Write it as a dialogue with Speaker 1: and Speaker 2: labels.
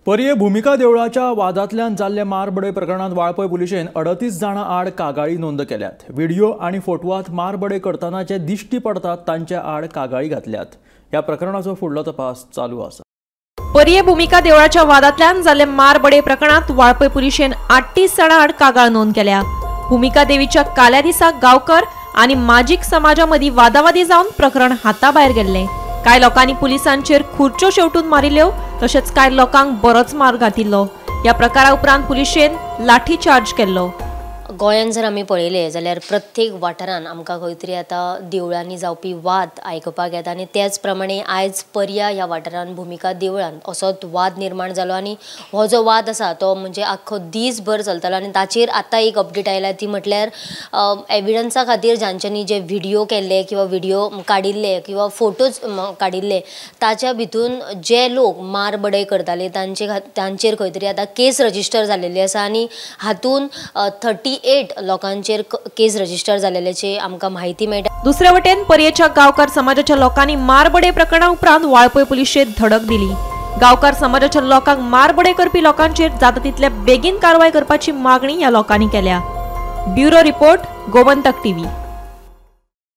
Speaker 1: पर्ये भूमिका देवळाच्या वादांतल्यान जाल्ले मारबडय प्रकरणांत वाळपय पुलिशेन 38 जाणां आड कागाळी नोंद केल्यात. व्हिडिओ आनी फोटवांत मारबडय करतना जे दिश्टी पडतात तांच्या आड कागाळी घातल्यात. ह्या प्रकरणाचो फुडलो तपास चालू आसा.
Speaker 2: पर्ये भूमिका देवळाच्या वादांतल्यान जाल्ले मारबडय प्रकरणांत वाळपय पुलिशेन 38 जाणां आड कागाळ नोंद केल्या. भूमिका देवीच्या काल्या दिसा गांवकर आनी माजीक समाजा मदीं वादावादी जावन प्रकरण हाताभायर गेल्लें. कांय लोकांनी पुलिसांचेर खुर्च्यो शेवटून मारिल्ल्यो, तशेंच कांय लोकांक बरोच मार घातिल्लो. ह्या प्रकारा उपरांत पुलिशेन लाठी चार्ज केल्लो.
Speaker 3: गोंयांत जर आमी पळयलें जाल्यार प्रत्येक वाठारान आमकां खंय तरी आतां देवळांनी जावपी वाद आयकुपाक येता आनी त्याच प्रमाणे आयज पर्या ह्या वाठारान भुमिका देवळान असोच वाद निर्माण जालो आनी हो जो वाद आसा तो म्हणजे आख्खो दीसभर चलतालो आनी ताचेर आतां एक अपडेट आयला ती म्हटल्यार एविडन्सा खातीर जांच्यांनी जे व्हिडियो केल्ले किंवा व्हिडियो काडिल्ले किंवा फोटोज काडिल्ले ताच्या भितून जे लोक मार बडय करताले तांचेर खंय तरी आतां केस रजिस्टर जाल्लेली आसा आनी हातून 38 लोकांचेर केस रजिस्टर जाल्ल्याची आमकां म्हायती मेळटा.
Speaker 2: दुसरे वटेन पर्येच्या गांवकार समाजाच्या लोकांनी मारबडय प्रकरणा उपरांत वाळपय पुलिशेत धडक दिली. गांवकार समाजाच्या लोकांक मारबडय करपी लोकांचेर जाता तितले बेगीन कारवाय करपाची मागणी ह्या लोकांनी केल्या. Bureau report, Gomantak TV.